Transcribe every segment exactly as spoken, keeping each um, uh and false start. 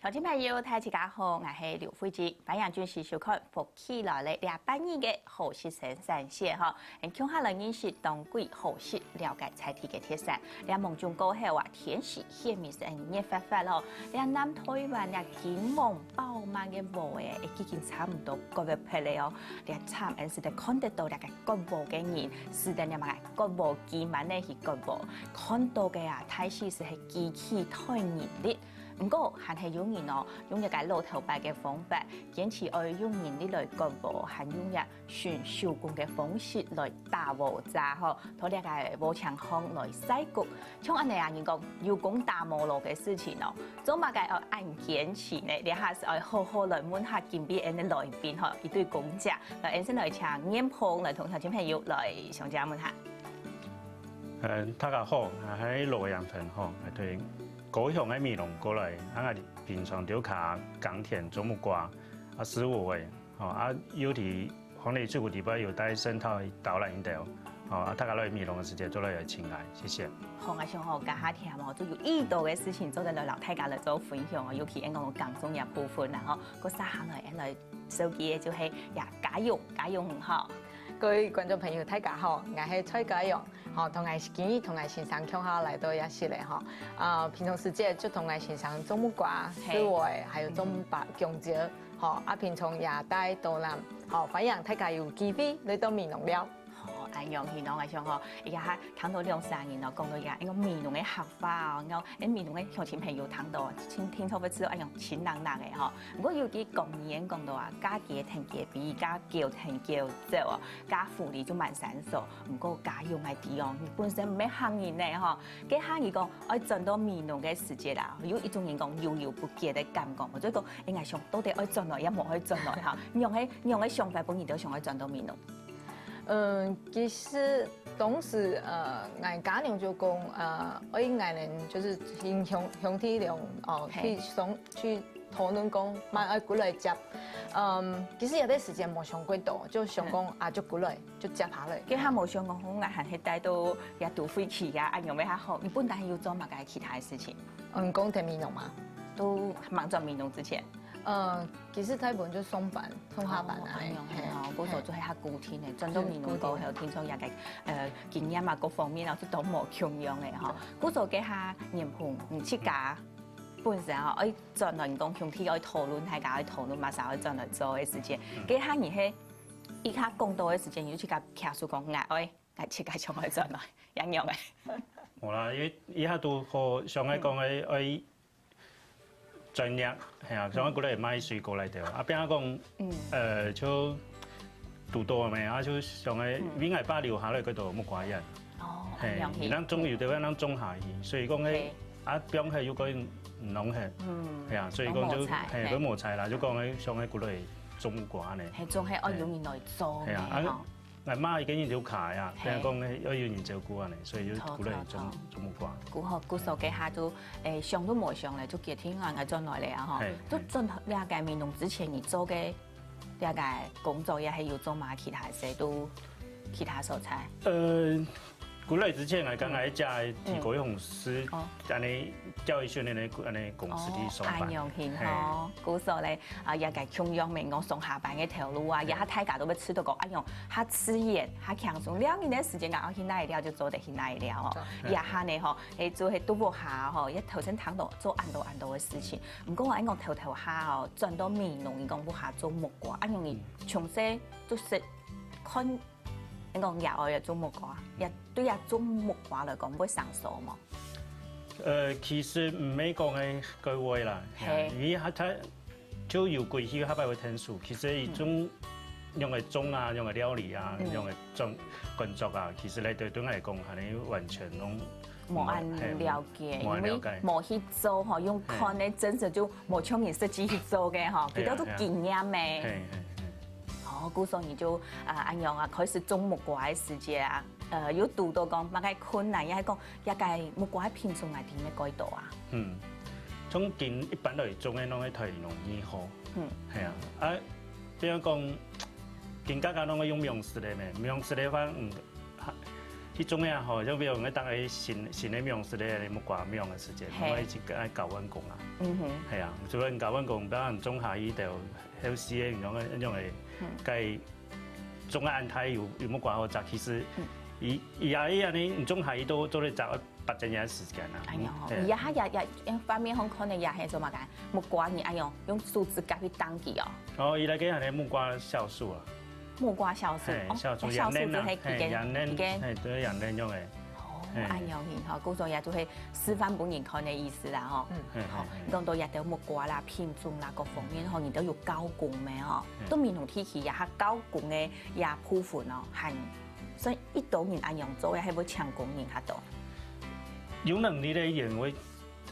觀眾朋友，大家好，𠊎係劉慧芝，歡迎準時收看《福氣來了》這八月个好食生產線吼，𠊎共下來認識當季好食，了解在地个特產。這芒種過後啊，天時鮮味係恁熱發發吼。這南臺灣這金黃飽滿个禾仔，已經差毋多割會忒了哦。這慘，𠊎實在看得到這个割禾个人，使得這麼个割禾機慢慢去割禾，看到个啊，大體係機器代人力。 毋過，還係有人哦，用一個老頭擺个方法，堅持愛用人力來割禾，還用這純手工个方式來打禾輒吼，同這個禾場項來曬穀。像恁呢啊，人講有功打無勞个事情哦，做麼个愛恁堅持呢？這下係愛好好來問下今晡日个來賓吼，一對公家，來，𠊎先來請燕鵬來同鄉親朋友來相借問下。 嗯，大家好，𠊎係羅陽騰吼，𠊎對高雄个美濃過來，啊，𠊎平常就較耕田種木瓜，啊，收禾仔，吼，啊，有佇荒野水庫底背有帶生態導覽一兜，吼，啊，大家來美濃个時節都來尋𠊎，謝謝。好，𠊎想吼，這下聽哦，就有已多个事情做得來摎大家來做分享哦，尤其恁講耕種這部分啦，吼，過續下來，恁來紹介个就係呀，家榮，家榮吼。 各位觀眾朋友，大家好，𠊎係蔡家榮，吼，同𠊎今日同𠊎先生共下來到這室个吼，啊，平常時節就同𠊎先生種木瓜、收禾仔，還有種白芎蕉，吼，啊，平常也戴導覽，吼，歡迎大家有機會來到美濃尞。好，恁樣，現在𠊎想吼，哎呀，聽到兩儕人哦，講到呀，該美濃个客話哦，該美濃个鄉親朋友聽到，聽，聽著會知道，哎呀，親人人个吼。毋過有句古語講到啊，嫁雞啼雞飛，嫁狗啼狗走哦。 嫁狐狸就滿山走，毋過家榮愛知哦，你本身毋係客人呢吼。該下你講愛轉到美濃个時節啦，有一種人講猶豫不決个感覺，或者講，哎，𠊎想到底愛轉來也無愛轉來哈。你樣个，你樣个想法，分你都想愛轉到美濃。嗯，其實當時，呃，𠊎家娘就講，呃，愛𠊎等就是兄，兄弟倆，哦，嘿。去上，去討論講，嘛愛過來接。嗯，其實有段時間無想過多，就想講，啊，就過來。 就接下來。該下無想講，好，𠊎還係戴到這都會去呀，恁樣會較好。你本來有做麼个其他个事情？嗯，講在美濃嘛。都吂轉美濃之前。呃，其實大部分就上班，上下班啊。哦，恁樣哦，嘿，故所就係較固定个，轉到美濃過後，聽說這个，呃，經驗啊，各方面啊，就都無共樣个吼。故所該下，燕鵬，你自家本身吼，愛轉來，你講兄弟愛討論，大家愛討論，麼儕愛轉來做个時間，該下你係 一下講到个時間，有自家徛手講，𠊎愛，𠊎自家想愛轉來，恁樣个。無啦，因為一下都好想愛講个，愛轉業，係啊，想愛過來賣水果來著。啊，變下講，呃，就堵到咩，啊，就想愛，因為𠊎爸留下來个都木瓜園。哦，嘿，恁樣去。人種有个人種下去，所以講，嘿，啊，放下又過毋弄下，嗯，係啊，所以講就，嘿，嘿，無採啦，就講，想愛過來種木瓜呢。嘿，總係愛有人來做，係啊，啊， 𠊎媽已經有卡呀，嘿，變講愛有人照顧恁呢，所以就過來種，種木瓜。故好，故所該下就，誒，想都無想咧，就決定啊，𠊎轉來了啊吼。嘿，就轉這个美濃之前，你做个這个工作，也還有做麼其他事，都其他所在？呃，過來之前，𠊎剛剛在提高雄市，哦，恁呢教育訓練个恁呢公司去上班。哦，恁樣形吼，故所咧， 啊，也个共樣个，講上下班个頭路啊，也大家都會試著講，哎喲，較自然，較輕鬆，兩年个時間，然後去哪裡尞就做得去哪裡尞哦。也下呢吼，誒，做係都無下吼，也頭先談到做恁多恁多个事情。毋過，恁講頭頭下哦，轉到美濃，你講屋下做木瓜，恁樣你從細就識看，你講爺哀个種木瓜，也對啊，種木瓜來講，會生疏無？ 呃，其實毋係講个該會啦，嘿，因為佢，佢就有規矩，下擺會𢯭手。其實佢種，用个種啊，用个料理啊，用个種工作啊，其實來對對𠊎來講，還係完全攏無恁了解，因為無去做吼，用看个真實就無像你實際去做个吼，比較多經驗个。嘿，嘿，嘿。哦，故所你就啊，恁樣啊，開始種木瓜个時節啊， 呃，有堵到講麼个困難，也係講這个木瓜品種啊，定會改到啊。嗯，從今一般來種个，攏係忒容易好。嗯，係啊，啊，比如講，今家家攏會用網式个咩？網式个話，嗯，哈，去種个吼，就比如講，當个新，新个苗式个木瓜苗个時節，嘿。我一直愛搞完工啊。嗯哼。係啊，除了搞完工，當然種下去就後生个，用个，用个，嗯。該種个恁大有，有木瓜好摘，其實嗯。佢，佢也，佢恁呢，你種下去都，都得摘八隻月時間啊。哎呀，吼，係啊。佢也，也，也，一方面好看个也係做麼个？木瓜，你愛用，用手指甲去當佢哦。哦，佢來个恁呢木瓜酵素啊。 木瓜酵素，嘿，哦，酵素，酵素就係佢个，嘿，養嫩，佢个，嘿，對，養嫩用个。哦，嘿。恁樣形吼，故所也就係示範分人看个意思啦吼。嗯。嘿，嘿，好，嘿。講到這兜木瓜啦、品種啦，各方面吼，你都有教工个吼，嗯。都美濃地區也較教工个也部分哦，還算一多人恁樣做，也係會請工人較多。有能力个人會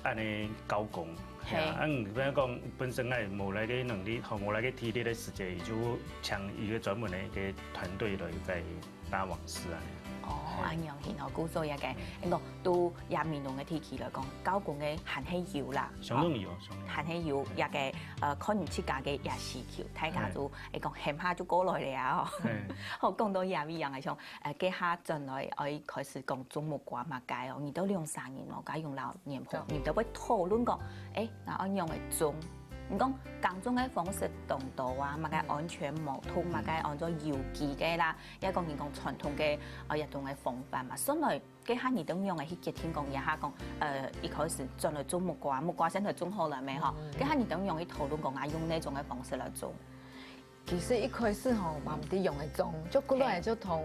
恁呢教工，係啊，嘿。啊，你比如講本身𠊎無該个能力，吼，無該个體力个時節，佢就請一個專門个一個團隊來該打網絲恁呢。哦，嘿。恁樣形哦，故所這个，嗯。應該對這美濃个地區來講，教工个還係有啦，相當有，吼，相當有。還係有這个，呃，看你自家个這需求，大家就，嘿。會講，喊下就過來了啊，吼。嘿。好，講到這位樣个，像 呃，該下轉來愛開始講種木瓜麼个哦，你兜兩儕人哦，該用老年朋友，對。你兜會討論講，誒，𠊎愛仰般種？你講耕種个方式當多啊，麼个安全無毒，嗯。麼个安做有機个啦，也講你講傳統个，呃，一種个方法嘛。所以該下你兜仰般去決定講，這下講，呃，一開始轉來種木瓜，木瓜先來種好了沒吼？嗯。該下你兜仰般去討論講啊，用哪種个方式來種？ 其實一開始吼，嘛毋知仰般種，就過來就同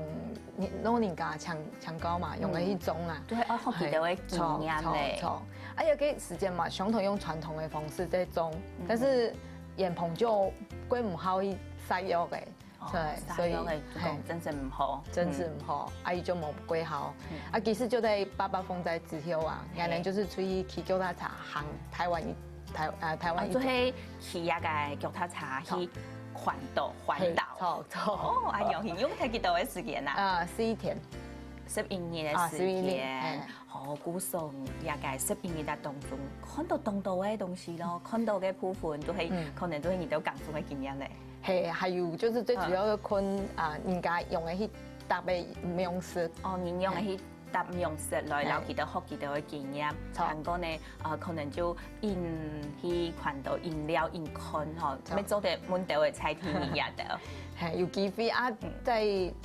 老人家請，請教嘛，仰般去種啊。就係愛學佢兜个經驗咧。嘿，著，著，著。啊，有个時間嘛，想同用傳統个方式在種，嗯。但是𠊎朋友就過毋好去曬藥个，哦，對，所以，曬藥个，嘿。真是毋好。真是毋好，嗯。啊，佢就無過好。嗯。啊，其實就在八八風災之後啊，嘿。𠊎等就是出去騎腳踏車行台灣一 台，呃，台灣一周。哦，就係騎這个腳踏車去環島，環島。嘿，著，著。哦，恁樣，用忒幾多个時間啊？呃，十一天。十一日个時間。啊，十一日，嘿。哦，故所這个十一日个當中，看到當多个東西咯，看到个部分都係，嗯。可能都係你兜耕種个經驗咧。嘿，還有就是最主要个看，嗯。啊，人家用个去搭配模式。哦，你用个去 搭模式來，嘿。摎佢兜學佢兜个經驗，著。還過呢，呃，可能就用去環島，用了用看吼，著。愛做得問兜个在地人也得。嘿，有機會啊，嗯。在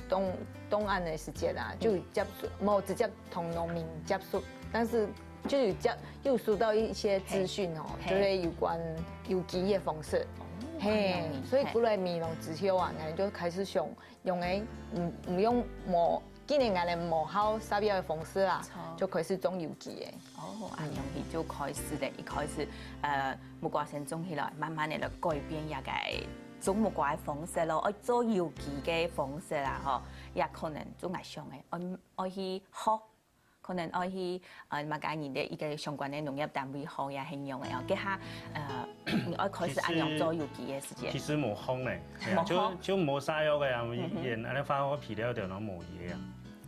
東，東岸个時節啊，嗯。就有接觸，無直接同農民接觸，但是就有接，有收到一些資訊哦，嘿。就係有關有機个方式。哦，嘿，恁樣，所以過來美濃之後啊，嘿。𠊎就開始想，用个，嗯，毋用無 既然𠊎等無效殺藥个方式啊，著。就開始種有機个。哦，恁樣佢就開始咧，一開始，呃，木瓜先種起來，慢慢个來改變這个種木瓜个方式咯，愛做有機个方式啦，吼，也可能就𠊎想个，愛，愛去學，可能愛去，呃，麼个人个一个相關个農業單位學也係用个哦。這下，呃，你愛開始恁樣做有機个時間。其實，其實無學呢，係啊，無學。就，就無殺藥个啊，嗯哼。連恁樣化學肥料都攏無个啊。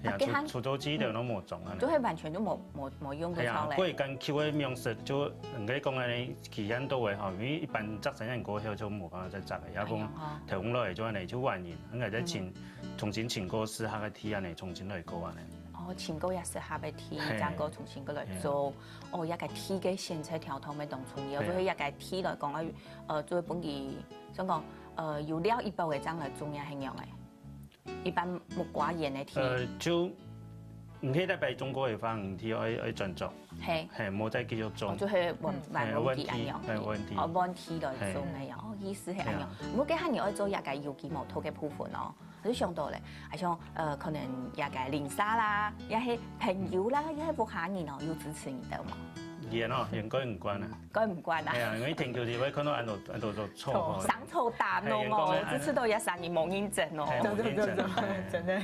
係啊，啊，該下除，除草劑都攏無種啊。就係完全就無，無，無用過草咧。係啊，過去講究个模式，就應該講恁樣，期限到位吼，因為一般摘成人過後就無辦法再摘了，也講哎呀哈。頭來就恁樣就換人，應該再請，嗯。重新請過適合个地恁樣，重新來過恁樣。哦，請過也適合个地，嘿。再過重新過來做。嘿。哦，這个地个選擇條件乜當重要，嘿啊。所以這个地來講，呃，做分佢，想講，呃，有料一包个這樣來種也很樣誒。 一般木瓜園个地。呃，就，你可以在北中國个地方，你地愛，愛轉種。嘿。嘿，莫再繼續種。哦，就係換，嗯。換地恁樣。嘿，換地。哦，換地來種个呀。嘿。哦，意思係恁樣。嘿啊。毋過，該下你愛做這个有機無毒个部分哦，𠊎就想到咧，好像，呃，可能這个鄰舍啦，也係朋友啦，也係屋下人哦，有支持你兜無？有哦，應該毋管啊。 該毋管啦。係啊，因為天橋就會看到恁多，恁多做錯吼。生草打農哦，嘿，人講个，就知道這三年無認真哦。嘿，無認真，對，對，對，對，嘿。真的。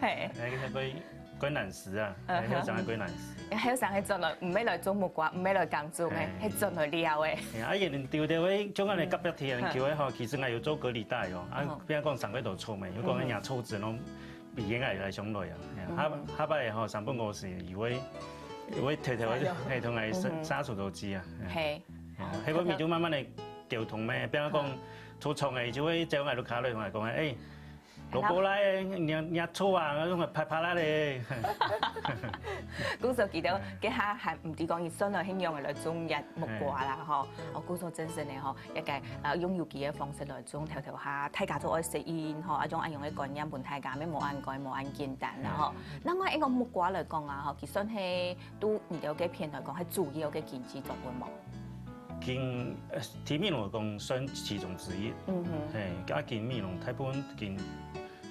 嘿。那個會，會難死啊，嗯哼。嘿，會生會難死。還有生个轉來，毋係來種木瓜，毋係來耕種个，嘿。係轉來尞个。嘿，啊，人丟掉个，像恁个隔壁田人叫个吼，嗯。其實𠊎有做隔離帶哦，啊，嗯。比如講生个都臭味，有講人家臭子攏 比應該來相對啊。嘿啊，嗯。下，下擺吼，上班公司有位，有位頭頭，嘿，同𠊎殺，嗯哼。殺手都知啊。嘿。嘿。哦，該位咪就慢慢个溝通咩，比如講，嗯。出廠个就會走𠊎屋下來同𠊎講，欸，蘿蔔啦，你你錯啊，用个拍拍啦咧。故所記得，這下還毋知講佢算來係仰仔來種這木瓜啦吼。哦，故所真實个吼，一個呃用有機个方式來種，頭頭下大家都愛適應吼，啊種恁樣个觀念分大家，乜無恁該無恁簡單啦吼。另外一個木瓜來講啊吼，佢算係對你兜个片來講，係主要个經濟作物無？經呃，對美濃來講算其中之一。嗯哼。嘿，啊經美濃大部分經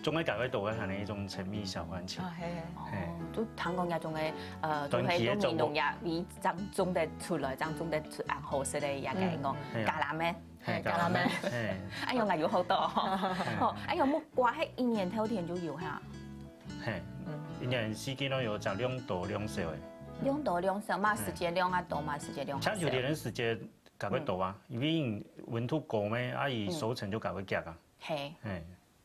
種个較會多个還係一種精米小販錢。啊，嘿嘿。嘿。哦，就聽講這種个呃，就係用美濃也為正種得出來，正種得出恁好食个一個講，嗯，嘿啊。橄欖个。嘿，橄欖个。橄欖个。嘿。哎喲，𠊎有好多哦。哦，哎喲，木瓜係一年透天就有哈。嘿，一年四季都有，食量多量少个。量多量少嘛，時節量啊多嘛，時節量較少。像有的人時節較會多啊，因為溫度高咩，啊佢收成就較會遽啊。嘿。嘿。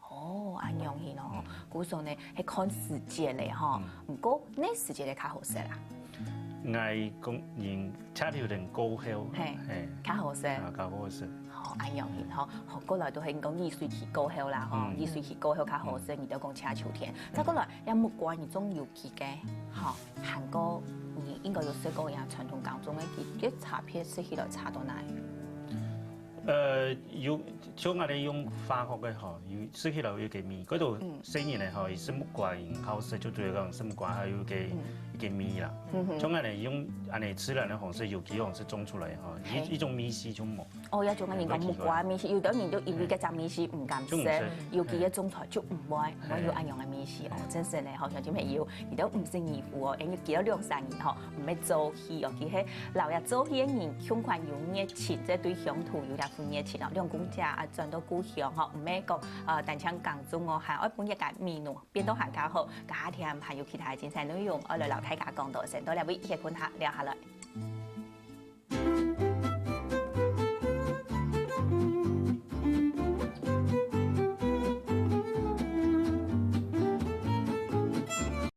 哦，恁樣形哦，故所呢，係看時節个吼，毋過哪時節个較好食啊？𠊎講人家有點高後，嘿，嘿，較好食。啊，較好食。好，恁樣形吼，好，過來都係講雨水期過後啦吼，雨水期過後較好食，你都講秋天。再過來，這木瓜你種有機个，吼，還過你應該有試過人家傳統耕種个，佢个差別食起來差到哪？呃，有，像𠊎兜用化學个吼，有食起來有個味，該兜細人个吼，佢食木瓜，佢好食就對講食木瓜還有個一個味啦。像𠊎兜用恁樣自然个方式，有機方式種出來吼，一一種味緒就無。哦，也就恁樣講木瓜味緒，有兜人就因為該隻味緒毋敢食，有機个種出來就毋會，毋會有恁樣个味緒。哦，真實个吼，鄉親朋友，你都毋使疑惑哦，因為佢兩三年吼，毋會做 去哦，佢係摎這做戲个人共款有熱情，這對鄉土有這份熱情哦。兩公姐啊，轉到故鄉吼，毋係講呃單淨耕種哦，還愛分一個美濃變到還較好。加添還有其他个精彩內容，愛來摎大家講到，先到這位，一歇睏下，尞下來。